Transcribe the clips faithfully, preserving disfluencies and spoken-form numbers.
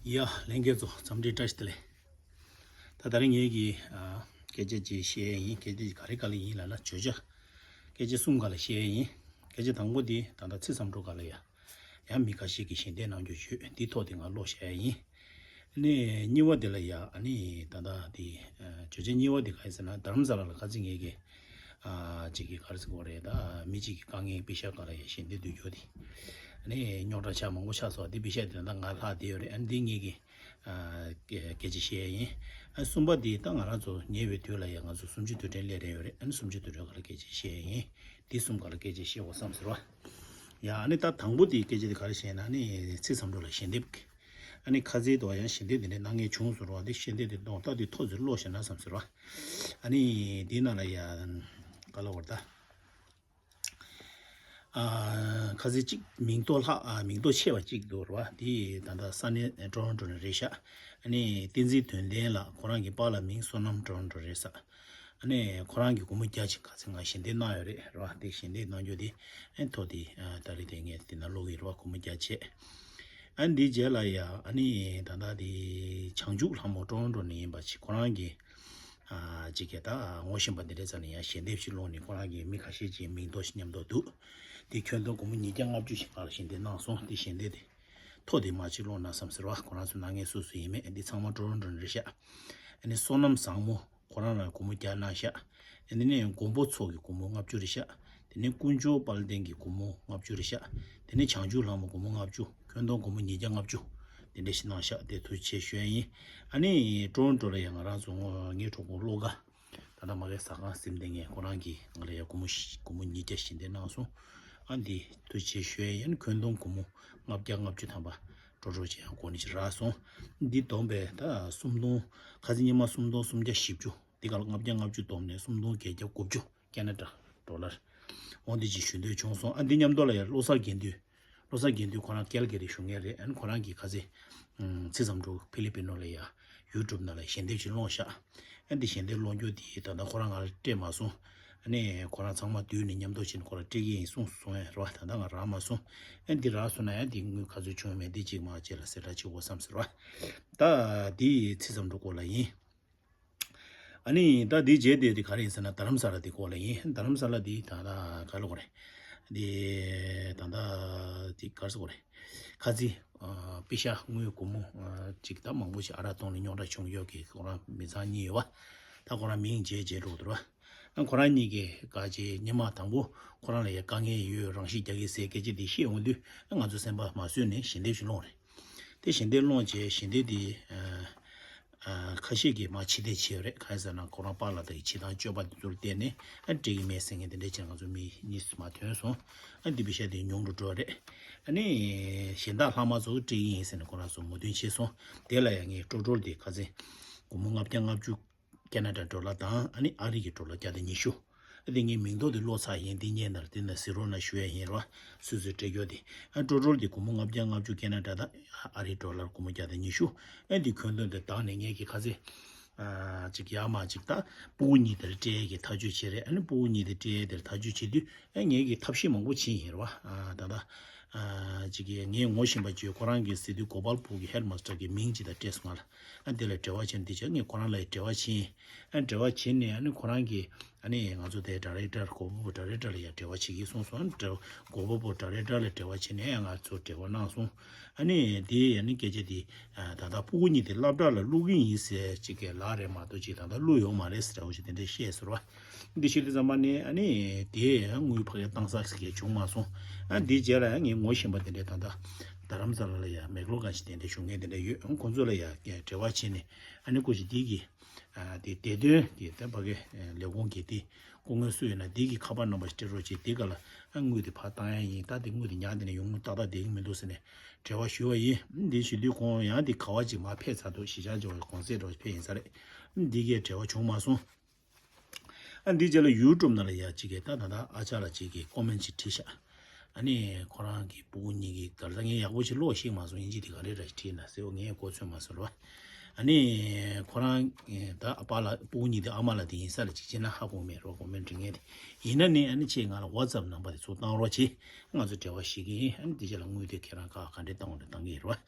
ཡ། ལྷན་རྒྱས་ཚོ་འཚམས་འདྲི་བཀྲ་ཤིས་བདེ་ལེགས། ད་དེ་རིང་ངེད་ཀྱིས་ཨ་སྐད་ཆ་ཅིག་བཤད་ཡ་ཡིན། སྐད་ཆ་ཅིག་ག་རེ་ག་ལ་ཡིན་ལབ་ན་བརྗོད་བྱ། སྐད་ཆ་གསུམ་ག་ལ་བཤད་ཡ་ཡིན། སྐད་ཆ་དང་པོ་འདི་ད་ལྟ་ཚེ་བསམ་གྲུབ་སྒང་ལ་ཡ། ཡང་མི་ཁ་ཤས་ཀྱིས་ཞལ་འདེབས་གནང་རྒྱུ་ཡོད། འདི་ཐོག་དེ་ང་ཀློག་བཤད་ཡ་ཡིན། ཨ་ནི་གཉིས་པ་དེ་ལ་ཡ་ཨ་ནི་ད་ལྟ་དེ་ཨ་བརྗོད་བྱ་གཉིས་པ་དེ་ག་རེ་ཟེར་ན་རྡ་རམ་ས་ལ་ལ་ཁ་ཚིག་ངེད་ཀྱིས། ཨ་ཅིག་གིས་ག་རེ་ཟེར་དགོས་རེད། ད་མི་གཅིག་གི་དཀའ་ངལ་པེ་ཤ་ག་ལ་ཡ་ཞལ་འདེབས་བསྡུ་རྒྱུ་དེ། ཨ་ནི་རྙོག་དྲ་ཆགས་མང་པོ་ཆགས་སོང་། དེ་པེ་ཤ་དེ་ད་ང་ལྷག་བསྡད་ཡོད་རེད། ཨ་ནི་འདི་ངེད་ཀྱིས་ཨ་སྐད་ཆ་བཤད་ཡ་ཡིན། ཨ་གསུམ་པ་དེ་ད་ང་རང་ཚོ་ཉེ་བའི་དུས་ལ་ཡ་ང་ཚོ་གསུམ་བཅུའི་དུས་དྲན་སླེབས་རན་ཡོད་རེད། ཨ་ནི་གསུམ་བཅུའི་དུས་དྲན་ག་ལ་སྐད་ཆ་བཤད་ཡ་ཡིན། དེ་གསུམ་ག་ལ་སྐད་ཆ་བཤད་དགོས་བསམ་ཟེར་བ། ཡ་ཨ་ནི་ད་དང་པོ་དེའི་སྐད་ཆ་དེ་ག་རེ་བཤད་ན་ཨ་ནི་ཚེ་བསམ་གྲུབ་ལ་ཞལ་འདེབས། ཨ་ནི་ཁ་ཚིག་ཏུ་ཡང་ཞལ་འདེབས་དེ་འདྲའི་གནང་མཁན་བྱུང་ཟེར་བ་དེ་ཞལ་འདེབས་དེ་གཏོང་ད་དེ་ཐོག་ཚེ་ཀློག་བྱས་ན་བསམ་ཟེར་བ། ཨ་ནི་དེའི་ནང་ལ་ཡ་ག་ལ་བར་ད། ཨ་ཁ་ཚིག་གཅིག་མིང་ཐོ་ལྷག་ཨ་མིང་ཐོ་ཆེ་བ་གཅིག་འདུག་རེད་བ། དེ་ད་ལྟ་ས་གནས་ཊོ་རོན་ཊོ་ནས་རེད་ཤག་ཨ་ནི་བསྟན་འཛིན་དོན་ལྡན་ལགས། ཁོ་རང་གི་པཱ་ལགས་མིང་བསོད་ནམས་ཊོ་རོན་ཊོ་རེད་ཤག་ཨ་ནི་ཁོ་རང་གིས་སྒོར་མོ་བརྒྱ་ཅིག་ཁ་ཚིག་ང་ཞལ་འདེབས་གནང་ཡོད་རེད་རེད་བ། དེ་ཞལ་འདེབས་གནང་རྒྱུ་དེ་ཨ་ཐོ་དེ་ཨ་ད་རེས་དེ་ངས་དེ་ན་ཀློག་གི་རེད་བ། སྒོར་མོ་བརྒྱ་བྱས། ཨ་འདིའི་རྗེས་ལ་ཡ་ཨ་ནི་ད་ལྟ་དེ་བྱང་ཆུབ་ལྷ་མོ་ཊོ་རོན་ཊོ་ནས་ཡིན་པ་ཅིག་ཁོ་རང་གིས། ཨ་ཅིག་གིས་ད་ངོ་ཤེས་པ་འདི་འདྲའི་རྩ་ནས་ཡང་ཞལ་འདེབས་ཤིག་སློང་ནས་ཁོ་རང་གི་མི་ཁ་ཤས་ཀྱི་མིང་ཐོ་ཞིག་མཉམ་དུ་འདུག་དེ་ཁྱོན་བསྡོམས་སྒོར་མོ་ཉིས་བརྒྱ་ལྔ་བཅུ་ཞིག་ང་ལ་ཞལ་འདེབས་གནང་སོང་། དེ་ཞལ་འདེབས་དེ་ཐོ་དེ་མ་ཅིག་ཀློག་ན་བསམ་ཟེར་བ། ཁོ་རང་ཚོ་གནང་མཁན་སུ་སུ་ཡིན་མིན་འདི་ཚང་མ་ཊོ་རོན་ཊོ་ནས་རེད་ཤག་ཨ་ནི་བསོད་ནམས་བཟང་མོ་ཁོ་རང་ལ་སྒོར་མོ་བརྒྱ་གནང་ཤག་དེ་ནས་མགོན་པོ་མཚོ་གིས་སྒོར་མོ་ལྔ་བཅུ་རེད་ཤག་དེ་ནས་དཀོན་མཆོག་དཔལ་ལྡན་གྱིས་སྒོར་མོ་ལྔ་བཅུ་རེད་ཤག་དེ་ནས་བྱང་ཆུབ་ལྷ་མོ་སྒོར་མོ་ལྔ་བཅུ། ཁྱོན་བསྡོམས་སྒོར་མོ་ཉིས་བརྒྱ་ལྔ་བཅུ་དེ་འདྲ་ཞིག་གནང་ཤག་དེ་ཐུགས་རྗེ་ཆེ་ཞུ་ཡ་ཡིན། ཨ་ནི་ཊོ་རོན་ཊོ་ལ་ཡང་ང་རང་ཚོ་ངོ་ངའི་གྲོགས་པོ་བློ་དགའ། ད་ལྟ་མ་གི་ཟ་ཁང་ཟིན་བསྡད་མཁན་ཁོ་རང་གིས་ང་ལ་ཡང་སྒོར་མོ་བཞི་སྒོར་མོ་ཉིས་བརྒྱ་ཞིག་འདེབས་གནང་སོང་། ཨ་འདི་ཐུགས་རྗེ་ཆེ་ཞུ་ཡ་ཡིན། ཨ་ནི་ཁྱོན་བསྡོམས་སྒོར་མོ་ལྔ་བརྒྱ་ལྔ་བཅུ་ཐམ་པ་ཀྲོ་ཀྲོ་ཅིག་ཡང་སྒོར་ནི་ཅིག་རག་སོང་། འདི་བསྡོམས་པས་ད་སུམ་སྟོང་། ཁ་སང་ཉི་མ་སུམ་སྟོང་སུམ་བརྒྱ་བཞི་བཅུ། འདི་ག་ལ་ལྔ་བརྒྱ་ལྔ་བཅུ་བསྡོམས་ནས་སུམ་སྟོང་བརྒྱད་བརྒྱ་དགུ་བཅུ་ཁེ་ན་ཌ་ཌོ་ལར། འོ་འདི་ཅིག་ཞུ་འདོད་བྱུང་སོང་། ཨ་འདི་མཉམ་དུ་ལ་ཡང་བློ་བཟང་དགེ་འདུན། བློ་བཟང་དགེ་འདུན་ཁོ་རང་ཀལ་ག་རི་བཞུགས་མཁན་རེད། ཨ་ནི་ཁོ་རང་གིས་ཁ་ཚིག་ཚེ་བསམ་གྲུབ་ཕི་ལི་པི་ནོ་ལ་ཡ་ཡུ་ཊུབ་ནང་ལ་ཞལ་འདེབས་ཅིག་སློང་ཤག་ཨ་འདི་ཞལ་འདེབས་སློང་རྒྱུ་དེ་ད་ལྟ་ཁོ་རང་ང་ལ་སྤྲད་མ་སོང་། ཨ་ནི་ཁོ་རང་ཚང་མ་བསྡུས་ནས་མཉམ་དུ་ཕྱིན་ཁོ་རང་སྤྲད་ཀྱི་ཡིན་གསུངས་སོང་ཡ་རེད་བ། ད་ལྟ་ང་རག་མ་སོང་། ཨ་འདི་རག་སོང་ན་ཡང་འདི་དངུལ་ག་ཚོད་བྱུང་མེད་འདི་གཅིག་མ་བྱས་ལ་གསལ་བསྒྲགས་བྱེད་དགོས་བསམ་ཟེར་བ། ད་འདི་ཚེ་བསམ་གྲུབ་སྐོར་ལ་ཡིན། ཨ་ནི་ད་འདི་རྗེས་དེ་དེ་ག་རེ་ཡིན་ཟེར་ན་རྡ་རམ་ས་ལ་དེ་སྐོར་ལ་ཡིན། རྡ་རམ་ས་ལ་དེ་ད་ལྟ་ག་ལ་གོ་རེད། དེ་ད་ལྟ་དེ་ག་རེ་ཟེར་གོ་རེད། ཁ་ཚིག་ཨ་པེ་ཤ་དངུལ་སྒོར་མོ་ཨ་ཅིག་ད་མང་པོ་ཞིག་ཨ་རག་གཏོང་ནས་རྙོག་དྲ་བྱུང་ཡོད་ཀྱི་ཁོ་རང་མི་ཚང་གཉིས་ཡོད་བ། ད་ཁོ་རང་མིང་བརྗེ་བརྗེ་འགྲོ་འདུག་བ། ཨ་ཁོ་རང་གཉིས་ཀྱིས་ག་ཅེ་ཉི་མ་དང་པོ་ཁོ་རང་ལ་ཡ་དཀའ་ངལ་ཡོད་རང་ཤི་རྒྱག་གི་ཟེར་སྐད་ཆ་དེ་བཤད་ཡོང་དུས་ཨ་ང་ཚོ་སེམས་པ་མ་བཟོད་ནས་ཞལ་འདེབས་ཞིག་སློང་རེད། དེ་ཞལ་འདེབས་སློང་བྱས་ཞལ་འདེབས་དེ་ཨ་ཨ་ཁ་ཤས་ཀྱིས་མ་ཕྱི་བལྟས་བྱས་ཡོད་རེད། གང་ཡིན་ཟེར་ན་ཁོ་རང་པཱ་ལགས་དང་གི་བྱེད་སྟངས་སྤྱོད་པ་དེ་ཚོར་བལྟས་ནས་ཨ་སྤྲད་ཀྱི་མེད་ཟེར་མཁན་དེ་འདྲ་བྱས་ང་ཚོ་མི་གཉིས་སུ་མ་ཐོན་སོང་། ཨ་འདི་པེ་ཤ་དེ་ཉུང་རུ་འགྲོ་བ་རེད། ཨ་ནི་གཞན་དག་ལྷག་མ་ཚོ་སྤྲད་ཀྱི་ཡིན་ཟེར་ནས་ཁོ་རང་ཚོ་ངོ་སྟོན་བྱས་སོང་། དེ་ལ་ཡང་ངས་ཀྲོ་ཀྲོལ་དེ་ཁ་ཚིག་སྒོར་མོ་ལྔ་བརྒྱ་ལྔ་བཅུ་ཁེ་ན་ཌ་ཌོ་ལར་དང་ཨ་ནི་ཨ་རི་གི་ཌོ་ལར་བརྒྱ་དང་ཉི་ཤུ། ཨ་དེ་ངས་མིང་ཐོ་དེ་ཀློག་ཚར་ཡིན། དེ་རྙེད་ན་དེ་ན་གཟིགས་རོགས་གནང་ཞུ་ཡ་ཡིན་རོ། སུད་སི་སྤྲད་རྒྱུ་དེ། ཨ་ཀྲོ་ཀྲོལ་དེ་སྒོར་མོ་ལྔ་བརྒྱ་ལྔ་བཅུ་ཁེ་ན་ཌ་དང་ཨ་རི་ཌོ་ལར་སྒོར་མོ་བརྒྱ་དང་ཉི་ཤུ། ཨ་དེ་ཁྱོན་བསྡོམས་དེ་བཏང་ནས་ངས་ཀྱི་ཁ་ཚེ། ཨ་ཅིག་ཡར་མར་ཅིག་ད་སྤུ་གུ་གཉིས་དེར་སྤྲད་ཡས་ཀྱི་ཐག་གཅོད་བྱས་རེད། ཨ་ནི་སྤུ་གུ་གཉིས་དེ་སྤྲད་ཡས་དེར་ཐག་གཅོད་བྱེད་དུས་ཨ་ངས་ཀྱི་ཐབས་ཤེས་མང་པོ་བྱས་ཡིན་རེད་བ། ཨ་ད་ལྟ་ཨ་ཅིག་གིས་ངས་ངོ་ཤེས་པ་ཅིག་ཁོ་རང་གིས་ཟེར་དུས་གོ་པལ་པུར་གྱི་ཧེཌ་མ་སི་ཊར་གྱི་མིང་ཅིག་དང་སྤྲད་སོང་ང་ལ། ཨ་དེ་ལ་འབྲེལ་བ་བྱས་ནས་དེ་བྱས་ངས་ཁོ་རང་ལ་འབྲེལ་བ་བྱས་ཡིན། ཨ་འབྲེལ་བ་བྱས་ནས་ཨ་ནི་ཁོ་རང་གིས་ཨ་ནི་ང་ཚོ་དེ་ཌའི་རེག་ཊར་གོ་པལ་པུར་ཌའི་རེག་ཊར་ལ་ཡང་འབྲེལ་བ་བྱེད་ཀྱི་སོང་སོང་། ཨ་ནི་འབྲེལ་གོ་པལ་པུར་ཌའི་རེག་ཊར་ལ་འབྲེལ་བ་བྱས་ནས་ཡང་ང་ཚོ་འབྲེལ་བ་གནང་སོང་། ཨ་ནི་དེ་ཨ་ནི་སྐད་ཆ་དེ་ད་ལྟ་སྤུ་གུ་གཉིས་དེ་སློབ་གྲྭ་ལ་བླུག་གི་ཡིན་ཟེར་ཅིག་གི་ལབ་རེད་མ་གཏོགས་ཅིག་ད་ལྟ་བླུག་ཡོད་མ་རེད་ཟེར་འདྲ་བོ་ཞིག་དེ་འདྲས་བཤད་ཟེར་བ། འདི་བཤད་དུས་ཙམ་པ་ནས་ཨ་ནི་དེ་དངུལ་ཕར་བཏང་ས་ཞིག་བྱུང་མ་སོང་། ཨ་འདིའི་རྗེས་ལ་ཡང་ངས་ངོ་ཤེས་པ་དེ་འདྲས་ད་ལྟ་རྡ་རམ་ས་ལ་ལ་ཡང་མེག་ལོར་གང་ཞིག་དེ་འདྲས་བཞུགས་མཁན་དེ་འདྲས་ཡོད། ཁོང་ཚོ་ལ་ཡང་འབྲེལ་བ་བྱས་ནས་ཨ་ནི་སྐུ་མཁྱེན་འདི་གི་ཨ་དེ་བདེ་དོན་གྱི་ད་ཕ་གི་ལས་ཁུངས་ཀྱི་དེ་སྐུ་ངོ་སུ་ཡོད་ན་དེ་གི་ཁ་པར་ནམ་བར་ཞིག་སྤྲད་རོགས་བྱེད། དེ་ག་ལ་ཨ་དངུལ་དེ་ཕར་བཏང་ཡ་ཡིན། ད་དེ་དངུལ་དེ་ཉར་དེ་ནས་ཡོང་ངོ་ཏག་ཏག་བསྡད་ཀྱི་མི་འདུག་ཟེར་ནས་འབྲེལ་བ་ཞུས་པ་ཡིན། འདི་བྱེད་དུས་ཁོང་ཡང་དེ་ག་བ་ཅིག་མར་ཕེབས་ཚར་འདུག་གཞིས་ཆགས་ཅིག་བ་གོང་ཚད་འདྲ་བ་ཕེབས་ཡིན་ས་རེད། འདི་གའི་འབྲེལ་བ་བྱུང་མ་སོང་། ཨ་འདི་རྗེས་ལ་ཡུ་ཊུབ་ནང་ལ་ཡ་གཅིག་གིས་ད་ད་ད་ཨ་ཅག་ལ་གཅིག་གིས་ཀོ་མེན་ཊི་ཅིག་བྲིས་ཤག་ཨ་ནི་ཁོ་རང་གི་སྤུ་གུ་གཉིས་ཀྱིས་ད་ལྟ་ངས་ཡག་པོ་ཞིག་ཀློག་ཤེས་མ་སོང་། དབྱིན་ཇི་དེ་ག་རེ་ར་ཞིག་བྲིས་ན་ཟེར་བ་ངས་གོ་ཚོད་མ་སོང་ར། ཨ་ནི་ཁོ་རང་ད་ཨ་ཕ་ལ་སྤུ་གུ་གཉིས་དེ་ཨ་མ་ལ་དེ་ཡིན་ས་ལ་གཅིག་བྱས་ན་ཧ་གོ་མེད་རོགས་གོ་མེད་འདྲི་ངེས་དེ་ཡིན་ན་ནི་ཨ་ནི་ཁྱེད་ང་ལ་ཝ་ཙབ་ནམ་པར་དེ་ཚུར་བཏང་རོགས་གྱིས། ང་ཚོ་འབྲེལ་བ་ཞིག་ཡིན། ཨ་ནི་དེ་རྗེས་ལ་དངུལ་དེ་ཁྱེད་རང་ག་ག་འདྲས་བཏང་བ་འདྲ་བཏང་གི་ཡིན་རོགས།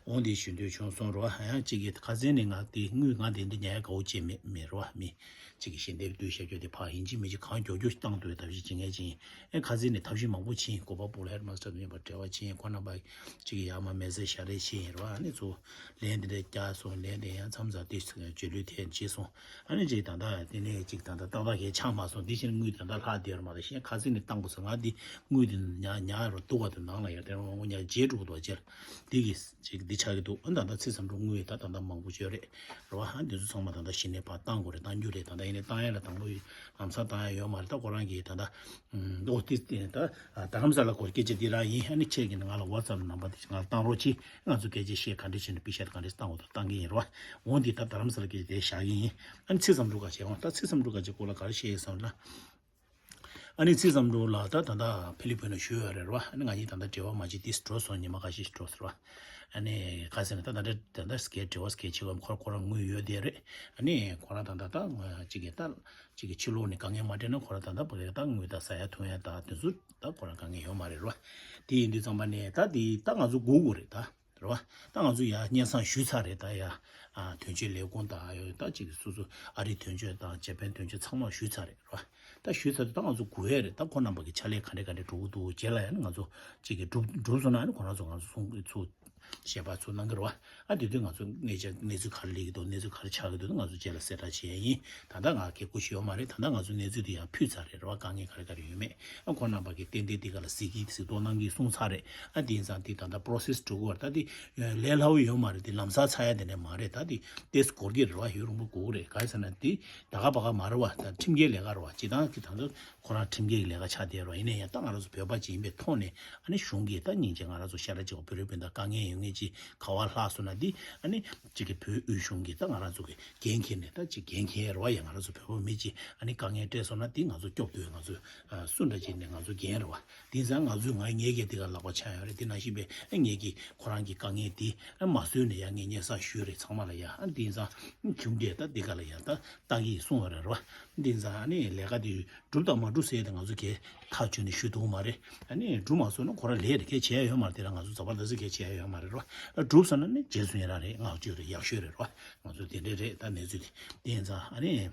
འོང་དེ་ཞུ་འདོད་བྱུང་སོང་རོགས། ཡང་གཅིག་གིས་ཁ་སང་ནས་ང་དེ་དངུལ་ང་དེ་འདྲ་ཉར་ཡ་དགའ་བོ་བྱས་མེད་མེད་རོགས། མི་གཅིག་གིས་ཞལ་འདེབས་བསྡུས་བཞག་རྒྱུ་དེ་ཕར་ཡིན་གཅིག་མིན་གཅིག་གང་མགྱོགས་མགྱོགས་བཏང་ཐུབ་པའི་ཐབས་ཤེས་བྱེད་མཁན་ཅིག་ཡིན། ཨེ་ཁ་སང་ནས་ཐབས་ཤེས་མང་པོ་བྱས་ཡིན། གོ་པ་སྤུ་ལ་ཧེར་མ་སི་ཊར་མེད་པར་འབྲེལ་བ་བྱས་ཡིན། ཁོ་རྣམ་པ་གཅིག་གིས་ཡར་མར་མེ་སེ་ཇི་ཞལ་རས་བྱས་ཡིན་རོགས། ཨ་ནི་ཚུར་ལན་དེ་འདྲས་བརྒྱབ་སོང་། ལན་དེ་ཡང་མཚམས་མཚམས་དེ་འཇལ་ལུས་ཐེབས་བྱས་སོང་། ཨ་ནི་གཅིག་ད་ལྟ་དེ་ནས་གཅིག་ད་ལྟ་ཏག་ཏག་གས་ཆགས་མ་སོང་། དེ་བཞིན་དངུལ་ད་ལྟ་ལྷག་བསྡད་ཡོད་མ་རེད། གཞན་ཁ་སང་ནས་བཏང་དགོས་སོང་། ང་འདི་དངུལ་འདི་ཉར་ཉར་རོ་འདུག་ག་འདུག་ནང་ལ་ཡར་དེ་རང་ངོ་ཉར་རྗེས་འགྲོ་གི་འདུག་བ་ཅེར་འདི་གི་ཅིག་འདི་ཆགས་ཀྱི་འདུག་ཨ་ད་ལྟ་ཚེ་བསམ་འགྲུབ་དངུལ་ད་ད་ལྟ་མང་པོ་ཅིག་ཡོད་རེད་རེད་བ། ཨ་འདི་ཚོ་ཚང་མ་ད་ལྟ་གཞི་ནས་ཕར་བཏང་དགོས་རེད། བཏང་རྒྱུ་རེད། ད་ལྟ་ཡིན་ནའི་བཏང་ཡ་ལ་དང་པོ་ཡིན། ལམ་སང་བཏང་ཡ་ཡོད་མ་རེད། ད་ཁོ་རང་གིས་ད་ལྟ་ཨོ་ཏི་ཏི་ད་རྡ་རམ་ས་ལ་སྐོར་སྐད་ཆ་འདི་རང་ཡིན། ཨ་ནི་ཁྱེད་ཀྱིས་ང་ལ་ཝ་ཙབ་ནམ་པར་དེ་ང་ལ་བཏང་རོགས་གྱིས། ང་ཚོ་སྐད་ཆ་བཤད་ག་འདྲ་བྱས་ནས་པི་ཤ་ག་འདྲ་བཏང་དགོས་འདུག་བཏང་གི་ཡིན་རེད་བ། འོ་འདི་ད་རྡ་རམ་ས་ལ་སྐད་ཆ་དེ་བཞག་གི་ཡིན། ཨ་ནི་ཚེ་བསམ་འགྲུབ་ག་བྱས་འོང་། ད་ཚེ་བསམ་འགྲུབ་ག་བྱས་སྐོར་ལ་ག་རེ་བཤད་ཡིན་བསམ་ན། ཨ་ནི་ཚེ་བསམ་འགྲུབ་ལགས་ད་ད་ལྟ་ཕི་ལི་པིན་ལ་བཞུགས་ཡོད་རེད་རོ། ཨ་ནི་ང་གཉིས་ད་ལྟ་འབྲེལ་བ་མ་བྱེད་དུས་འགྲོ་སོང་། ཉི་མ་ཁ་ཤས་ཤིག་འགྲོ་སོང་རོ། ཨ་ནི་ཁ་སང་ད་ལྟ་ད་ལྟ་སྐད་འབྲེལ་བ་སྐད་བྱེད་པ་ཁོ་ཁོ་རང་དངུལ་ཡོད་དེ་རེད། ཨ་ནི་ཁོ་རང་ད་ལྟ་ད་གཅིག་གིས་ད་གཅིག་གིས་ཕྱི་ལོགས་ནས་དཀའ་ངལ་མ་འཕྲད་ན་ཁོ་རང་ད་ལྟ་བ་གི་ད་དངུལ་ད་ཟ་ཡ་འཐུང་ཡ་ད་དེ་ཚོ་ད་ཁོ་རང་དཀའ་ངལ་ཡོད་མ་རེད་རོ། དེ་ཡིན་དུས་ཙམ་པ་ནས་ད་དེ་ད་ང་ཚོ་སྒུག་དགོས་རེད་ད། རེད་བ། ད་ང་ཚོ་ཡ་སྙན་སེང་ཞུས་ཚར་རེད། ད་ཡ་ཨ་དོན་གཅོད་ལས་ཁུངས་དང་ཡ་ད་ཅིག་སོ་སོ་ཨ་རིའི་དོན་གཅོད་དང་ཇེ་པན་དོན་གཅོད་ཚང་མར་ཞུས་ཚར་རེད། རེད་བ། ད་ཞུས་ཚར་དུས་ད་ང་ཚོ་སྒུག་ཡ་རེད། ད་ཁོ་རྣམ་པ་གི་ཕྱག་ལས་ག་འདྲ་ག་འདྲ་འགྲོ་གི་འདུག་རྗེས་ལ་ཡ་ང་ཚོ་ཅིག་གི་གྲུབ་གྲུབ་སོང་ན་ནི་ཁོ་རང་ཚོ་ང་ཚོ་གསུང་གི་ཚུལ་ཞལ་པར་ཚུར་གནང་གི་རེད་བ། ཨ་དེ་དུས་ང་ཚོ་གནས་ཆ་གནས་ཚུལ་ག་རེ་སླེབས་ཀྱི་འདུག་གནས་ཚུལ་ག་རེ་ཆགས་ཀྱི་འདུག་ང་ཚོ་རྗེས་ལ་གསལ་བསྒྲགས་བྱེད་ཡ་ཡིན། ད་ལྟ་ང་སྐད་སྐུ་ཞིག་ཡོད་མ་རེད། ད་ལྟ་ང་ཚོ་གནས་ཚུལ་དེ་ཡང་ཕུལ་ཚར་རེད། རེད་བ། དཀའ་ངལ་ག་རེ་ག་རེ་ཡོད་མེད། ཨ་ཁོ་རྣམ་པ་གིས་ཏན་ཏན་དེ་ག་ལ་གཟིགས་ཀྱིས་གཟིགས་རྟོག་གནང་གིས་གསུངས་ཚར་རེད། ཨ་དེ་ཡིན་ཙང་དེ་ད་ལྟ་པོ་རོ་སེ་སི་འགྲོ་གི་ཡོད་རེད། ད་དེ་ལས་སླ་བོ་ཡོད་མ་རེད། དེ་ལམ་སང་ཚར་ཡ་དེ་འདྲ་མ་རེད། ད་དེ་ཏོག་ཙམ་འགོར་གྱི་རེད་བ། ཡུན་རིང་པོ་འགོར་གི་རེད། ག་རེ་ཟེར་ན་དེ་ད་ག་པ་ག་མ་རེད་བ། ད་ཁྲིམས་འགལ་ལས་ཀ་རེད་བ། སྤྱིར་བཏང་གི་ད་ལྟ་ཁོ་རང་ཁྲིམས་འགལ་གྱི་ལས་ཀ་ཆགས་བསྡད་རེད་བ། ཡིན་ན་ཡང་ད་ང་རང་ཚོ་བོད་པ་ཅིག་ཡིན་པའི་ཐོག་ནས་ཨ་ནི་གཞུང་གིས་ད་སྙིང་རྗེ་ང་རང་ཚོ་ཤ་ཁྲག་གཅིག་པ་བོད་རིགས་སྤུན་ཟླ་དཀའ་ངལ་ཡོད་མཁན་ཅིག་ག་པར་ལྷག་སོང་ན་དེ་ཨ་ནི་གཅིག་གི་བོད་དབུས་གཞུང་གིས་ད་ང་རང་ཚོ་གི་འགན་འཁྱེར་ནས་ད་གཅིག་འགན་འཁྱེར་རེད་བ། ཡ་ང་རང་ཚོ་བོད་པ་མི་གཅིག་ཨ་ནི་དཀའ་ངལ་འཕྲད་སོང་ན་དེ་ང་ཚོ་སྐྱོབ་ཐུབ་ཡ་ང་ཚོ་སུ་འདྲ་ཅིག་ནས་ང་ཚོ་འགན་རེད་བ། དེ་ཡིན་ཙང་ང་ཚོས་ང་ངེད་ཀྱིས་དེ་ག་ལག་པ་འཆང་ཡོད་རེད། དེ་ནང་བཞིན་པའི་ངེད་ཀྱིས་ཁོ་རང་གི་དཀའ་ངལ་དེ་མ་བཟོད་ནས་ཡ་ངས་སྙན་སེང་ཞུས་རེད་ཚང་མ་ལ་ཡ། ཨ་དེ་ཡིན་ཙང་གཞུང་གིས་ད་དེ་ག་ལ་ཡ་ད་ལྟ་གི་གསུང་བ་རེད་རོ། དེ་ཡིན་ཙང་ཨ་ནི་ལས་ཀ་དེ་འགྲུབ་དང་མ་འགྲུབ་ཟེར་ཡ་དེ་ང་ཚོ་གས་ཐག་གཅོད་ནས་ཞུ་ཐུབ་ཀྱི་མ་རེད། ཨ་ནི་འགྲུབ་མ་སོང་ན་ཁོ་རང་ལས་རེ་གས་བྱས་ཡོད་མ་རེད། དེ་ར་ང་ཚོ་ཛ་པར་དྷ་སི་གས་བྱས་ཡོད་མ་རེད་རོ། ཨ་འགྲུབ་སོང་ན་ནི་རྗེས་སུ་ཡི་རང་རེད། བསྔགས་བརྗོད་རེད། ཡག་ཤོས་རེད་རོ། ང་ཚོ་དེ་འདྲས་རེད། ད་གནས་ཚུལ་དེ་དེ་ཡིན་ཙང་ཨ་ནི།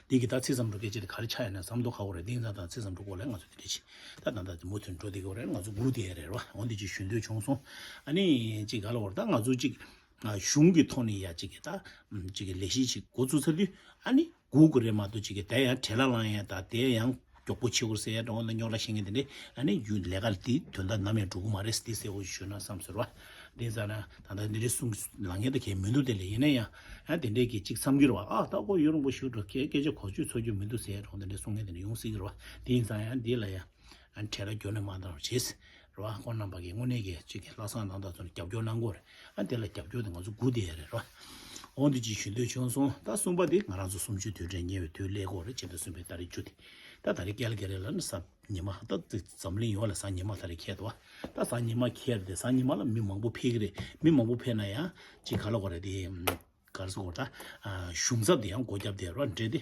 དེ་གི་ད་ཚེ་བསམ་འགྲུབ་སྐད་ཆ་དེ་ག་རེ་ཆགས་ཡོད་ན་བསམ་བློ་ཁ་བོ་རེད། དེ་ཡིན་ཙང་ད་ཚེ་བསམ་འགྲུབ་སྐོར་ལ་ང་ཚོ་དེ་འདྲ་ཅིག་ད་ད་ད་དེ་མུ་མཐུད་འགྲོ་བསྡད་ཀྱི་ཡོད་རེད། ང་ཚོ་སྒུག་བསྡད་ཡ་རེད་རོ། འོ་འདི་ཅིག་ཞུ་འདོད་བྱུང་སོང་། ཨ་ནི་ཅིག་ག་ལ་བར་ད་ང་ཚོ་ཅིག་གཞུང་གི་ཐོག་ནས་ཡ་ཅིག་གི་ད་ཅིག་གི་ལས་གཞི་ཅིག་འགོ་བཙུགས་ཚར་དུས་ཨ་ནི་སྒུག་དགོས་རེད་མ་གཏོགས་ཅིག་གི་དེ་ཡང་བྲེལ་བ་ལངས་ཡ་ད་དེ་ཡང་མགྱོགས་པོ་བྱེད་དགོས་ཟེར་ཡ་འདྲ་བོ་ན་རྙོག་དྲ་བཤད་མཁན་དེ་འདྲས་ཨ་ནི་ཡུལ་ལས་ཀ་དེ་དོན་དག་ནམ་ཡང་འགྲུབ་ཀྱི་མ་རེད་ཟེར་དེ་གསལ་བོ་ཞུ་ན་བསམ་ཟེར་བ། དེ་ཙང་ན་ད་ལྟ་འདི་འདྲའི་གསུང་ལངས་མཁན་ད་གས་མི་འདུག་དེ་ལས་ཡིན་ན་ཡང་ཨ་དེ་འདྲས་ཀྱི་གཅིག་བསམ་གྱི་རེད་བ། ཨ་ད་ཁོ་ཡུན་རིང་པོ་ཞིག་འགྲོ་སྐད་སྐད་ཆ་གོ་ཆོད་ཚོར་རྒྱུ་མི་འདུག་ཟེར་རོགས་དེ་འདྲས་གསུང་མཁན་དེ་འདྲས་ཡོང་སྲིད་ཀྱི་རེད་བ། དེ་ཡིན་ཙང་ཡང་འདི་ལ་ཡང་ཨ་བྲེལ་བ་རྒྱུ་ནས་མ་བཏང་བ་བྱས་རེད་བ། ཁོང་རྣམ་པ་གིས་དངོས་གནས་ཀྱི་གཅིག་གི་ལྷག་བསམ་རྣམ་དག་ཚོ་ནས་རྒྱབ་སྐྱོར་གནང་དགོས་རེད། ཨ་དེ་ལ་རྒྱབ་སྐྱོར་དེ་ང་ཚོ་སྒུག་བསྡད་ཡ་རེད་རེད་བ། འོ་འདི་ཅིག་ཞུ་འདོད་བྱུང་སོང་། ད་གསུམ་པ་དེ་ང་རང་ཚོ་གསུམ་བཅུའི་དུས་དྲན་ཉེ་བའི་དུས་སླེབས་ཀྱི་ཡོད་རེད། ཕྱི་ཟླ་གསུམ་པའི་ཏ་རིག་བཅུ་དེ། ད་ད་རེས་ཀལ་ག་རི་ལ་ནི་གཟའ་ཉི་མ་ད་འཛམ་གླིང་ཡོངས་ལ་གཟའ་ཉི་མ་ད་རེས་འཁེལ་འདུག་བ། ད་གཟའ་ཉི་མ་འཁེལ་རེད་དེ། གཟའ་ཉི་མ་ལ་མི་མང་པོ་ཕེབས་ཀྱི་རེད། མི་མང་པོ་ཕེབས་ན་ཡང་ཅིག་ག་ལ་གོ་རེད་དེ། ག་རེ་ཟེར་དགོས་རེད། གཞུང་ཚབ་དེ་ཡང་སྒོ་བརྒྱབ་བསྡད་རོགས་འདྲེ་དེ།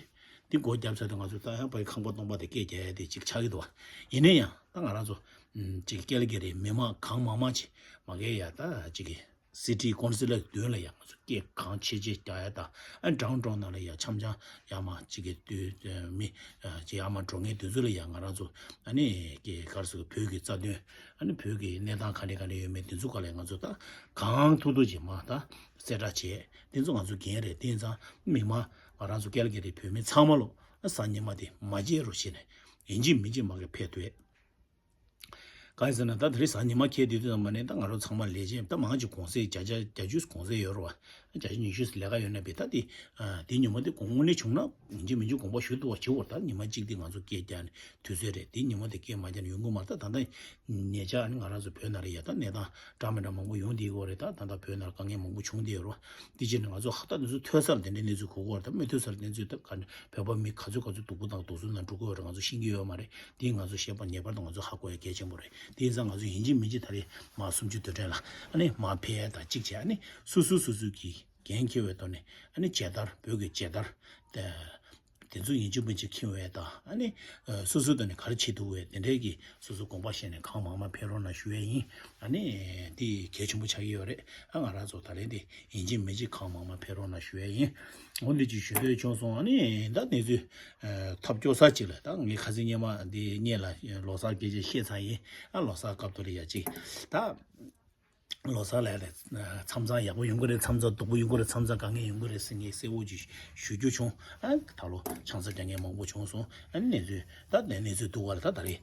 དེ་སྒོ་བརྒྱབ་ཚར་དུས་ང་ཚོ་ད་ཡང་པའི་ཁང་པ་སྟོང་པ་དེ་སྐད་རྒྱག་ཡ་དེ་ཅིག་ཆགས་ཀྱི་འདུག་བ། ཡིན་ན་ཡང་ད་ང་རང་ཚོ་ཅིག་ཀལ་ག་རི་མི་མང་གང་མང་མང་ཅིག་མ་གི་ཡ་ད་ཅིག་གི་སི་ཊི་ཀོན་སི་ལ་མདུན་ལ་ཡ་ང་ཚོ་སྐད་གང་ཆེ་ཆེ་རྒྱག་ཡ་ད། ཨ་ཌའུན་ཊའུན་ནང་ལ་ཡ་འཆམ་འཆམ་ཡ་མ་ཅིག་གི་དུས་མི་ཅིག་ཡ་མ་འགྲོ་མཁན་དེ་ཚོ་ལ་ཡ་ང་རང་ཚོ་ཨ་ནི་ཀྱི་ག་རེ་ཟེར་བོད་ཀྱི་རྩ་དོན་ཨ་ནི་བོད་ཀྱི་གནས་སྟངས་ག་འདྲ་ག་འདྲ་ཡོད་མེད་དེ་ཚོ་ག་ལ་ང་ཚོ་ད་གང་ཐུབ་ཐུབ་ཅིག་མ་ད་གསལ་བསྒྲགས་བྱས། དེ་ཚོ་ང་ཚོ་འགན་རེད། དེ་ཡིན་ཙང་མི་མང་ང་རང་ཚོ་ཀལ་ག་རི་བོད་མི་ཚང་མ་ལོ་ཨ་གཟའ་ཉི་མ་དེ་མ་བརྗེད་རོགས་བྱས་ནས་ཡིན་གཅིག་མིན་གཅིག་མ་གི་ཕེབས་ཐུབ་ཡས། གང་ཡིན་ཟེར་ན་ད་དེ་རིང་གཟའ་ཉི་མ་འཁེལ་དུས་དུས་ཙམ་པ་ནས་ད་ང་རང་ཚང་མ་ལས་བྱེད་ད་མང་ཆེ་གུང་སེང་བརྒྱ་ཆ་བརྒྱད་ཅུ་གུང་སེང་ཡོད་རེད་བ། བརྒྱད་ཅུ་ཉི་ཤུ་ལས་ཀ་ཡོད་ན་བས་ད་དེ་དེ་ཉི་མ་དེ་དངོས་གནས་བྱུང་ན་ཡིན་གཅིག་མིན་གཅིག་དགོངས་པ་ཞུ་ཐུབ་པ་བྱེད་དགོས། ད་ཉི་མ་གཅིག་དེ་ང་ཚོ་སྐད་རྒྱག་ནས་དུས་ཚོད་རེད། དེ་ཉི་མ་དེ་སྐད་མ་རྒྱག་ན་ཡོང་གི་མ་རེད། ད་ད་ལྟ་ཉེ་ཆར་ནི་ང་རང་ཚོ་བོད་ནང་ལ་ཡ་ད་གནས་སྟངས་འདྲ་མི་འདྲ་མང་པོ་ཡོང་བསྡད་ཡོད་རེད། ད་ད་ལྟ་བོད་ནང་ལ་དཀའ་ངལ་མང་པོ་བྱུང་བསྡད་ཡོད་རེད་བ། དེ་བྱས་ནས་ང་ཚོ་ཧ་ད་དེ་ཚོ་ཐོས་ས་ལ་དེ་འདྲའི་གནས་ཚུལ་གོ་གི་ཡོད་རེད། ད་མི་ཐོས་ས་ལ་གནས་ཚུལ་ད་ག་བོད་པ་མི་ག་ཚོད་ག་ཚོད་སྡུག་པོ་དང་སྡུག་སྲན་ནང་འགྲོ་གི་ཡོད་རེད་ང་ཚོ་ཤེས་ཀྱི་ཡོད་མ་རེད། དེ་ང་ཚོ་ཤེས་པ་ངེས་པར་དུ་ང་ཚོ་ཧ་གོ་ཡ་གལ་ཆེན་པོ་རེད། དེ་ཡིན་ཙང་ང་ཚོ་ཡིན་གཅིག་མིན་གཅིག་ད་རེས་མར་གསུམ་བཅུའི་དུས་དྲན་ལ་ཨ་ནི་མར་ཕེབས་ཡ་དང་གཅིག་བྱས། ཨ་ནི་སོ་སོ་སོ་སོའི་གི་འགན་འཁྱེར་བའི་ཐོག་ནས་ཨ་ནི་མཇལ་དར། བོད་ཀྱི་མཇལ་དར་དེ་དེ་ཚོ་ཡིན་གཅིག་མིན་གཅིག་འཁྱེར་བ་དང་། ཨ་ནི་སོ་སོའི་ཐོག་ནས་ག་རེ་བྱེད་ཐུབ་པ་དེ་འདྲའི་གི་སོ་སོ་དགོངས་པ་བཞེས་ནས་གང་མང་མང་ཕེབས་རོགས་གནང་ཞུ་ཡ་ཡིན། ཨ་ནི་དེ་གལ་ཆེན་པོ་ཆགས་ཀྱི་ཡོད་རེད། ཨ་ང་རང་ཚོ་ད་རེས་དེ་ཡིན་གཅིག་མིན་གཅིག་གང་མང་མང་ཕེབས་རོགས་གནང་ཞུ་ཡ་ཡིན། འོ་འདི་ཅིག་ཞུ་འདོད་བྱུང་སོང་། ཨ་ནི་ད་གནས་ཚུལ་ཐབས་སྐྱོ་ས་ཅིག་ལ། ད་ངས་ཁ་སང་སྔོན་མ་འདི་སྔོན་ལ་ལོ་གསར་སྐད་ཆ་བཤད་ཚར་ཡིན། ཨ་ལོ་གསར་སྐབས་ཐོག་ལ་ཡ་ཅིག་ད་ལོ་གསར་ལ་ལས་མཚམས་མཚམས་ཡག་པོ་ཡོང་གི་རེད། མཚམས་མཚམས་སྡུག་པོ་ཡོང་གི་རེད། མཚམས་མཚམས་དཀའ་ངལ་ཡོང་གི་རེད་ཟེར་ངས་གསལ་བོ་ཅིག་ཞུ་རྒྱུ་བྱུང་། ཨ་ད་ལོ་ཆང་ས་རྒྱག་མཁན་མང་པོ་བྱུང་སོང་། ཨ་ནི་གནས་ཚུལ་ད་གནས་ཚུལ་སྡུག་པ་ལ་ད་ད་རེས་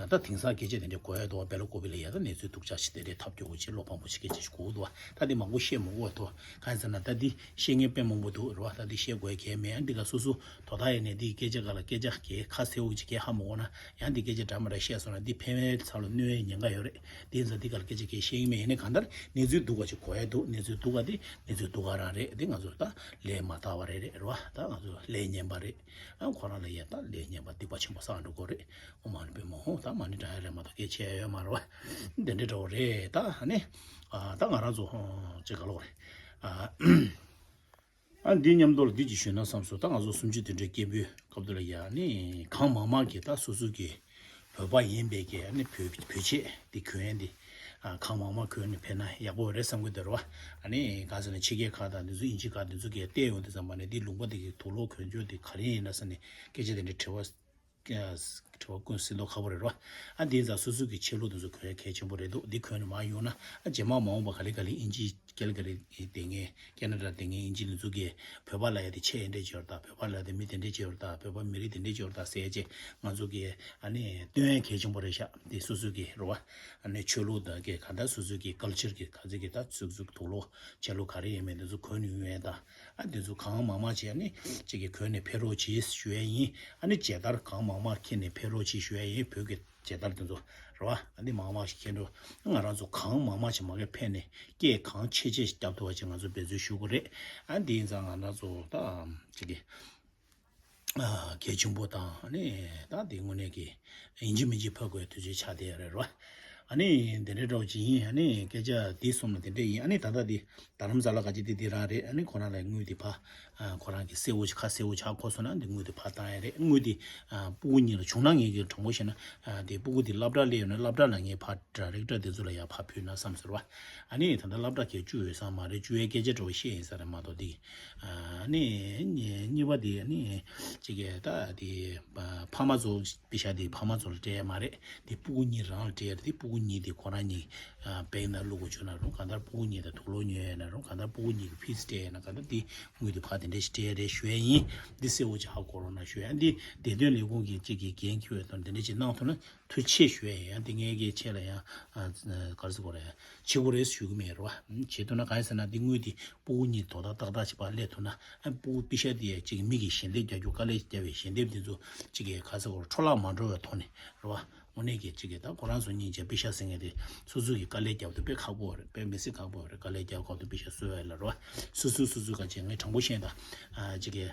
ད་དེང་སང་སྐད་ཆ་དེ་འདྲ་གོ་ཡ་འདུག་བ། སྦེ་ལ་ཀོ་བི་ལ་ཡ་ད་གནས་ཚུལ་སྡུག་ཅག་ཞིག་དེ་འདྲའི་ཐབས་སྐྱོ་བོ་ཅིག་བློ་ཕམ་པོ་ཅིག་སྐད་ཆ་ཞིག་གོ་གི་འདུག་བ། ད་དེ་མང་པོ་བཤད་མི་དགོས་པ་འདུག་གང་ཡིན་ཟེར་ན་ད་འདི་བཤད་མཁན་དཔེ་མང་པོ་འདུག་རེད་བ། ད་འདི་བཤད་དགོས་ཡ་གལ་མེད། ཨ་འདི་ག་སོ་སོ་དོ་བདག་ཡིན་ནས་འདི་སྐད་ཆ་ག་ལ་སྐད་ཆ་གལ་ཁ་གསལ་བོ་ཅིག་གལ་ཧ་མ་གོ་ན་ཡང་འདི་སྐད་ཆ་འདྲ་མི་འདྲ་བཤད་སོང་ན་འདི་ཕན་པའི་ཚབ་ལ་གནོད་པའི་ཉེན་ཁ་ཡོད་རེད། དེ་ཡིན་ཙང་འདི་ག་ལ་སྐད་ཆ་གལ་བཤད་ཀྱི་མེད། ཡིན་ནའི་གང་ལྟར་གནས་ཚུལ་སྡུག་པ་ཅིག་གོ་ཡ་འདུག་གནས་ཚུལ་སྡུག་པ་འདི་གནས་ཚུལ་སྡུག་པ་རང་རེད། འདི་ང་ཚོ་ད་ལས་མ་དག་པ་རེད་རེད་བ། ད་ང་ཚོ་ལས་ངན་པ་རེད། ཨ་ཁོ་རང་ལ་ཡ་ད་ལས་ངན་པ་སྡིག་པ་ཆེན་པོ་བསགས་འགྲོ་གི་རེད། ཨོཾ་མ་ཎི་པདྨེ་ཧཱུྃ། ད་མ་ཎི་བགྲང་ཡ་རེད་མ་གཏོགས་སྐད་ཆ་ཡོད་མ་རེད་བ། འདི་འདྲ་འདྲ་བོ་རེད། ད་ཨ་ནི་ཨ་ད་ང་རང་ཚོ་ཅིག་ག་ལོག་རེད། ཨ་ཨ་འདི་མཉམ་དུ་ལ་འདི་ཅིག་ཞུས་ན་བསམ་སོང་། ད་ང་ཚོ་གསུམ་བཅུའི་དུས་དྲན་སྐད་འབོད་སྐབས་དེ་ལ་ཡ་ཨ་ནི་གང་མང་མང་གིས་ད་སོ་སོ་གི་བོད་པ་ཡིན་པའི་གི་ཨ་ནི་བོད་བོད་ཆས་འདི་གྱོན་ཡ་འདི་ཨ་གང་མང་མང་གྱོན་ནས་ཕེབས་ན་ཡག་པོ་རེད་བསམ་གི་འདུག་རེད་བ། ཨ་ནི་གང་ཟེར་ན་ཕྱི་རྒྱལ་ཁག་དང་འདི་ཚོ་དབྱིན་ཇི་ཁག་འདི་ཚོ་གིས་བལྟས་ཡོང་དུས་ཙམ་པ་ནས་འདི་ལུང་པ་འདི་གི་དུག་ལོག་གྱོན་ཆས་འདི་ག་རེ་ཡིན་ན་ཟེར་ནས་སྐད་ཆ་དེ་འདྲ་དྲི་བ་དྲི་བ་ཀུན་གསལ་དོ་ཁ་པོ་རེད་རོ། ཨ་འདི་ཙང་སོ་སོ་གི་ཆས་ལུགས་དེ་ཚོ་གོན་ཡ་གལ་ཆེན་པོ་རེད་འདུག་འདི་གོན་ནས་མར་ཡོང་ན་ཨ་རྗེས་མ་མ་འོངས་པ་ག་ལེ་ག་ལེ་དབྱིན་ཇི་ཀལ་ག་རེ་བསྡད་མཁན་ཀེ་ན་ཌ་བསྡད་མཁན་དབྱིན་ཇི་ནི་ཚོ་གིས་བོད་པ་ལ་ཡ་དེ་ཆས་འདྲ་བྱས་ཡོད་རེད་ད། བོད་པ་ལ་དེ་མི་དེ་འདྲ་བྱས་ཡོད་རེད་ད། བོད་པ་མི་རིགས་དེ་འདྲ་བྱས་ཡོད་རེད་ད་ཟེར་བྱས་ང་ཚོ་གིས་ཨ་ནི་སྟོན་ཡ་གལ་ཆེན་པོ་རེད་ཤག་འདི་སོ་སོ་གི་རེད་བ། ཨ་ནི་ཆོས་ལུགས་དང་གི་ག་ད་སོ་སོ་གི་ཀལ་ཆར་གི་ག་ཚོད་གི་ད་ཚུགས་ཚུགས་དུག་ལོག་ཆས་ལུགས་ག་རེ་ཡིན་མིན་དེ་ཚོ་གོན་ནས་ཡོང་ཡ་ད། ཨ་དེ་ཚོ་གང་མང་མང་བྱས་ནས་ཅིག་གི་གོན་ནས་ཕེབས་རོགས་གྱིས་ཞུ་ཡ་ཡིན། ཨ་ནི་མཇལ་དར་གང་མང་མང་འཁྱེར་ནས་ཕེབས་རོགས་གྱིས་ཞུ་ཡ་ཡིན། བོད་ཀྱི་མཇལ་དར་དེ་ཚོ་རེད་བ། ཨ་འདི་མང་མང་ཞིག་འཁྱེར་འགྲོ། ང་རང་ཚོ་གང་མང་མང་ཞིག་མ་གི་ཕེབས་ནས་སྐད་གང་ཆེ་ཆེ་ཞིག་རྒྱབ་ཐུབ་པ་ཅིག་ང་ཚོ་འབད་བརྩོན་ཞུ་དགོས་རེད། ཨ་འདི་ཡིན་ཙང་ང་རང་ཚོ་ད་ཅིག་གི་གལ་ཆེན་པོ་དང་ཨ་ནི་ད་འདི་དངོས་གནས་ཀྱི་ཡིན་གཅིག་མིན་གཅིག་ཕེབས་དགོས་དུས་ཚོད་ཆགས་བསྡད་ཡོད་རེད་རོ། ཨ་ནི་དེ་འདྲའི་འདྲ་བོ་ཅིག་ཡིན། ཨ་ནི་སྐད་ཆ་འདི་གསུམ་ལ་དེ་འདྲས་ཡིན། ཨ་ནི་ད་ལྟ་འདི་རྡ་རམ་ས་ལ་ག་ཅི་འདི་འདི་རང་རེད། ཨ་ནི་ཁོ་རང་ལ་དངུལ་འདི་ཕར་ཨ་ཁོ་རང་གི་གསལ་བོ་ཅིག་ཁ་གསལ་བོ་ཅིག་ཧ་གོ་སོང་ན་འདི་དངུལ་འདི་ཕར་བཏང་ཡ་རེད། དངུལ་འདི་ཨ་སྤུ་གུ་གཉིས་ལ་བྱུང་ན་ངས་ཀྱི་དྲང་པོ་བཤད་ན་ཨ་འདི་སྤུ་གུ་འདི་སློབ་གྲྭ་སླེབས་ཡོང་ན་སློབ་གྲྭ་ལ་ངས་ཕར་ཌའི་རེག་ཊར་འདི་ཚོ་ལ་ཡར་ཕར་ཕུལ་ན་བསམ་ཟེར་བ། ཨ་ནི་ད་ལྟ་སློབ་གྲྭ་གས་བཅུག་ཡོད་ས་མ་རེད། བཅུག་ཡའི་སྐད་ཆ་འདྲ་བོ་བཤད་ཡིན་ས་རེད་མ་གཏོགས་འདི་ཨ་ནི་གཉིས་པ་འདི་ཨ་ནི་ཅིག་གས་ད་འདི་ཕ་མ་ཚོ་པེ་ཤ་དེ་ཕ་མ་ཚོ་ལ་སྤྲད་ཡ་མ་རེད། དེ་སྤུ་གུ་གཉིས་རང་ལ་སྤྲད་ཡ་རེད། དེ་སྤུ་གུ་གཉིས་དེ་ཁོ་རང་གཉིས་ཨ་བེང་ནང་བླུག་དགོས་བྱུང་ན་རུང་གང་ལྟར་སྤུ་གུ་གཉིས་དང་དུག་ལོག་ཉོ་ཡ་ན་རུང་གང་ལྟར་སྤུ་གུ་གཉིས་ཀྱི་ཕི་སི་སྤྲད་ཡ་ན་གང་ལྟར་དེ་དངུལ་དེ་ཕར་དེ་འདྲ་ཞིག་སྤྲད་ཡ་རེད་ཞུ་ཡ་ཡིན། འདི་གསལ་བོ་ཅིག་ཧ་གོ་རོགས་གནང་ཞུ་ཡ། འདི་བདེ་དོན་ལས་ཁུངས་ཀྱི་གཅིག་གི་འགན་འཁྱེར་བའི་ཐོག་འདི་འདྲ་ཅིག་གནང་ཐུབ་ན་ཐུགས་རྗེ་ཆེ་ཞུ་ཡ་ཡིན། ཡང་འདི་ངའི་གི་ཆེད་ལ་ཡང་ཨ་ག་རེ་ཟེར་དགོས་རེད། བྱེད་དགོས་རེད་ཞུ་གི་མེད་རེད་བ། བྱེད་ཐུབ་ན་གང་ཡིན་ཟེར་ན་འདི་དངུལ་འདི་སྤུ་གུ་གཉིས་དོ་ད་ཏག་ཏག་ཅིག་ཕར་སླེབས་ཐུབ་ན་ཨ་སྤུ་གུ་པེ་ཤ་འདི་ཡ་གཅིག་མི་གིས་ཞལ་འདེབས་རྒྱག་རྒྱུ་དཀའ་ལས་རྒྱག་པའི་ཞལ་འདེབས་འདི་ཚོ་གཅིག་གི་ག་རེ་ཟེར་དགོས་རེད། འཕྲོ་བརླག་མ་འགྲོ་བའི་ཐོག་ནས་རེད་བ། དངོས་གནས་ཀྱི་གཅིག་གི་ད་ཁོ་རང་ཚོ་གཉིས་ཀྱི་པེ་ཤ་ཟེར་མཁན་དེ་སོ་སོ་གིས་དཀའ་ལས་རྒྱབ་དུས་དཔེ་ཁག་པོ་རེད། དཔེ་མི་སྲིད་ཁག་པོ་རེད། དཀའ་ལས་རྒྱབ་སྐབས་དུ་པེ་ཤ་གསོ་བ་ལ་རོ། སོ་སོ་སོ་སོ་ག་ཅིག་ངས་དྲང་པོ་བཤད་ད། ཨ་གཅིག་གི་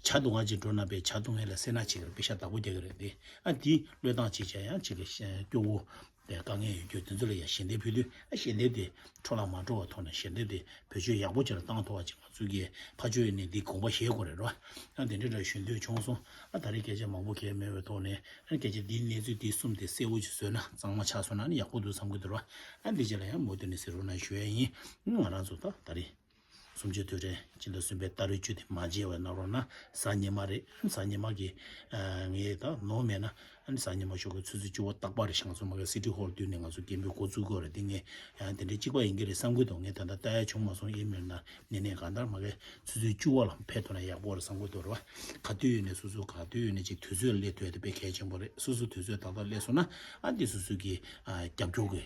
ཇ་བཏུང་བ་ཅིག་འགྲོ་ན་པའི་ཇ་བཏུང་མཁན་ལ་སེར་སྣ་བྱེད་ཀྱི་རེད། པེ་ཤ་བདག་པོ་རྒྱག་གི་རེད་དེ། ཨ་དེ་བློས་བཏང་བྱེད་བྱས་ཡང་གཅིག་གི་སྐྱོ་བོ་དེ་དཀའ་ངལ་ཡོད་རྒྱུ་དེ་ཚོ་ལ་ཡང་ཞལ་འདེབས་ཕུལ་དུས་ཨ་ཞལ་འདེབས་དེ་འཕྲོ་བརླག་མ་འགྲོ་བ་ཐོག་ནས་ཞལ་འདེབས་དེ་བེད་སྤྱོད་ཡག་པོ་ཅིག་ལ་བཏང་ཐུབ་པ་ཅིག་ང་ཚོ་གིས་ཕར་ཕྱོགས་ནས་འདི་དགོངས་པ་བཞེས་དགོས་རེད་རོ། ཨ་དེ་འདྲ་འདྲ་ཞུ་འདོད་བྱུང་སོང་། ཨ་ད་རེས་སྐད་ཆ་མང་པོ་གལ་མེད་པའི་ཐོག་ནས། ཨ་སྐད་ཆ་འདིའི་གནས་ཚུལ་འདི་གསུམ་དེ་གསལ་བོ་ཅིག་བཟོས་ན་གཙང་མ་ཆགས་སོང་ན་ནི་ཡག་པོ་འདུག་བསམ་གྱི་འདུག་ར། ཨ་འདི་རྗེས་ལ་ཡང་མུ་མཐུད་ནས་གཟིགས་རོགས་གནང་ཞུ་ཡ་ཡིན། ང་རང་ཚོ་ད་ད་རེས་གསུམ་བཅུའི་དུས་དྲན་སྤྱི་ཟླ་གསུམ་པའི་ཏ་རིག་བཅུ་དེ་མ་མཇལ་བ་གནང་རོགས་གནང་། གཟའ་ཉི་མ་རེད། གཟའ་ཉི་མ་གི་ཨ་ངས་ད་ནོར་མེད་ན་ཨ་ནི་གཟའ་ཉི་མ་ཞོགས་ཀྱི་ཆུ་ཚོད་བཅུ་པ་རྟག་པར་རེད། ཞང་ཚོ་མ་གི་སི་ཊི་ཧོལ་བསྡུས་ནས་ང་ཚོ་སྐད་འབོད་འགོ་བཙུགས་དགོས་རེད། འདི་ངས་ཡང་དེ་འདྲའི་གཅིག་པ་ཡིན་གྱི་རེད་བསམ་གྱི་འདུག་ངས་ད་ལྟ་ལྟ་ཡ་བྱུང་མ་སོང་། ཨི་མེལ་ནང་ནས་ནས་གང་ལྟར་མ་གི་ཆུ་ཚོད་བཅུ་པ་ལ་ཕེབས་ཐུབ་ན་ཡག་པོ་རེད་བསམ་གྱི་འདུག་ར། ག་དུས་ཡོད་ནས་སོ་སོ་ག་དུས་ཡོད་ནས་ཅིག་དུས་ཚོད་སླེབས་ཐུབ་ཡ་དེ་དཔེ་གལ་ཆེན་པོ་རེད། སོ་སོ་དུས་ཚོད་ཏག་ཏག་སླེབས་སོང་ན་ཨ་འདི་སོ་སོ་གི་ཨ་རྒྱབ་སྐྱོར་གི་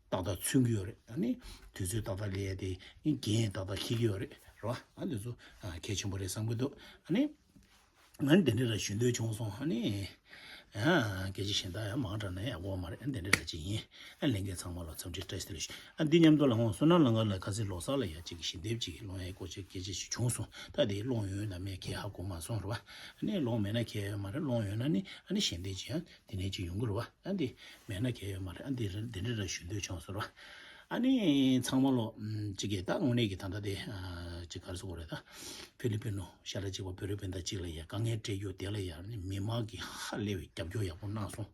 ཏག་ཏག་མཚོན་གྱི་ཡོད་རེད། ཨ་ནི་དུས་ཚོད་ཏག་ཏག་སླེབས་ཡ་དེ་འགན་ཏག་ཏག་འཁྱེར་གྱི་ཡོད་རེད་ར། ཨ་འདི་ཚོ་ཨ་གལ་ཆེན་པོ་རེད་བསམ་གྱི་འདུག་ཨ་ནི་ང་འདི་འདྲ་ལ་ཞུ་འདོད་བྱུང་སོང་། ཨ་ནི་ ཡང་སྐད་ཆ་གཞན་དག་ཡང་མང་དྲགས་ན་ཡག་པོ་མ་རེད། ཨ་འདི་འདྲ་ར་ཅིག་ཡིན། ཨ་ལྷན་རྒྱས་ཚང་མ་ལ་འཚམས་འདྲི་བཀྲ་ཤིས་བདེ་ལེགས་ཞུ། ཨ་འདི་མཉམ་དུ་ལ་ཧོང་བསོད་ནམས་ལྷ་ཁང་ལ་ཁ་སང་ལོ་གསར་ལ་ཡ་ཅིག་གི་ཞལ་འདེབས་ཅིག་གི་སློང་ཡའི་སྐོར་ཅིག་སྐད་ཆ་ཞིག་བྱུང་སོང་། ད་དེ་སློང་ཡོད་ན་མེད་ཁྱེད་ཧ་གོ་མ་སོང་རེད་བ། ཨ་ནི་སློང་མེད་ན་ཁྱད་ཡོད་མ་རེད། སློང་ཡོད་ན་ནི་ཨ་ནི་ཞལ་འདེབས་ཅིག་ཡང་དེ་ནས་ཅིག་ཡོང་གི་རེད་བ། ཨ་འདི་མེད་ན་ཁྱད་ཡོད་མ་རེད། ཨ་འདི་རེད། འདི་འདྲ་ར་ཞུ་འདོད་བྱུང་སོང་ར། ཨ་ནི་ཚང་མ་ལོ་ཨམ་ཅིག་གིས་ད་དངོས་གནས་ཀྱི་ད་ལྟ་དེ་ཨ་ཅིག་ག་རེ་ཟེར་དགོས་རེད། ད་ཕི་ལི་པི་ནོ་ཤ་ལ་གཅིག་པ་བོད་རིགས་སྤུན་ཟླ་གཅིག་ལ་ཡ་དཀའ་ངལ་སྤྲད་རྒྱུ་དེ་ལ་ཡ་ནི་མི་མང་གིས་ཧ་ལས་པའི་རྒྱབ་སྐྱོར་ཡག་པོ་གནང་སོང་།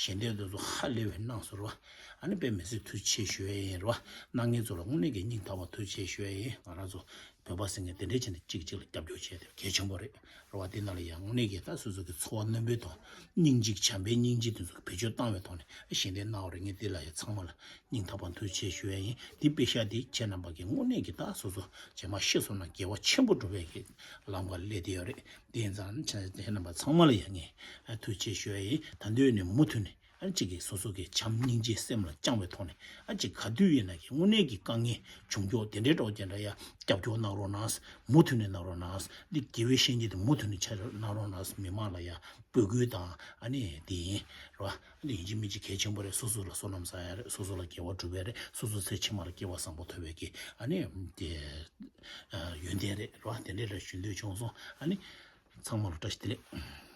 ཞལ་འདེབས་དེ་ཚོ་ཧ་ལས་པའི་གནང་སོང་ར། ཨ་ནི་དཔེ་མི་སྲིད་ཐུགས་རྗེ་ཆེ་ཞུ་ཡ་ཡིན་ར། གནང་མཁན་ཚོ་ལ་དངོས་གནས་ཀྱི་སྙིང་ཐག་པ་ཐུགས་རྗེ་ཆེ་ཞུ་ཡ་ཡིན། ང་རང་ཚོ་བོད་པ་ཟེར་མཁན་དེ་འདྲས་བྱས་ནས་གཅིག་གཅིག་ལ་རྒྱབ་སྐྱོར་བྱས་ཏེ་གལ་ཆེན་པོ་རེད། རེད་བ། དེ་ནང་ལ་ཡང་དངོས་གནས་ཀྱི་ད་སོ་སོ་གི་འཚོ་བ་རྣོན་པོའི་ཐོག་སྙིང་རྗེ་བྱམས་པའི་སྙིང་རྗེ་དེ་ཚོ་བེད་སྤྱོད་བཏང་བའི་ཐོག་ནས་ཞལ་འདེབས་གནང་བ་རེད། ངས་དེ་ལ་ཡང་ཚང་མ་ལ་སྙིང་ཐག་པ་ཐུགས་རྗེ་ཆེ་ཞུ་ཡ་ཡིན། དེ་དཔེ་ཤ་དེ་ཁྱེད་རྣམ་པ་གི་དངོས་གནས་ཀྱི་ད་སོ་སོ་རྗེས་མ་ཤི་སོང་ན་དགེ་བ་ཆེན་པོ་སྒྲུབ་པའི་གི་ལམ་ཁར་སླེབས་བསྡད་ཡོད་རེད། དེ་ཡིན་ཙང་ཁྱེད་རྣམ་པ་ཚང་མ་ལ་ཡང་ངས་ཐུགས་རྗེ་ཆེ་ཞུ་ཡ་ཡིན། ད་འདོད་ནས་མུ་མཐུད་ནས། ཨ་གཅིག་གིས་སོ་སོ་གི་བྱམས་སྙིང་རྗེ་སེམས་ལ་བཅངས་པའི་ཐོག་ནས། ཨ་གཅིག་ག་དུས་ཡིན་ན་གི་དངོས་གནས་ཀྱི་དཀའ་ངལ་བྱུང་ཀྱོག་དེ་འདྲའི་འགྲོ་རྒྱུ་འདྲ་ཡ་རྒྱབ་སྐྱོར་གནང་རོགས་གནང་། མུ་མཐུད་ནས་གནང་རོགས་གནང་། འདི་དགེ་བའི་བཤེས་གཉེན་དེ་མུ་མཐུད་ནས་ཆ་གནང་རོགས་གནང་། མི་མང་ལ་ཡ་འབོད་སྐུལ་དང་། ཨ་ནི་དེ་ཡིན་རོ། ཨ་ནི་ཡིན་གཅིག་མིན་གཅིག་གལ་ཆེན་པོ་རེད། སོ་སོ་ལ་བསོད་ནམས་བསགས་ཡ་རེད། སོ་སོ་ལ་དགེ་བ་སྒྲུབ་ཡ་རེད། སོ་སོ་ཚེ་ཕྱི་མ་ལ་སྐྱེ་བ་བཟང་པོ་ཐོབ་པའི་གི་ཨ་ནི་དེ་ཡོན་ཏན་རེད་རོ། དེ་འདྲའི་ལ་ཞུ་འདོད་བྱུང་སོང་། ཨ་ནི་ཚང་མ་ལ་བཀྲ་ཤིས་བདེ་ལེགས།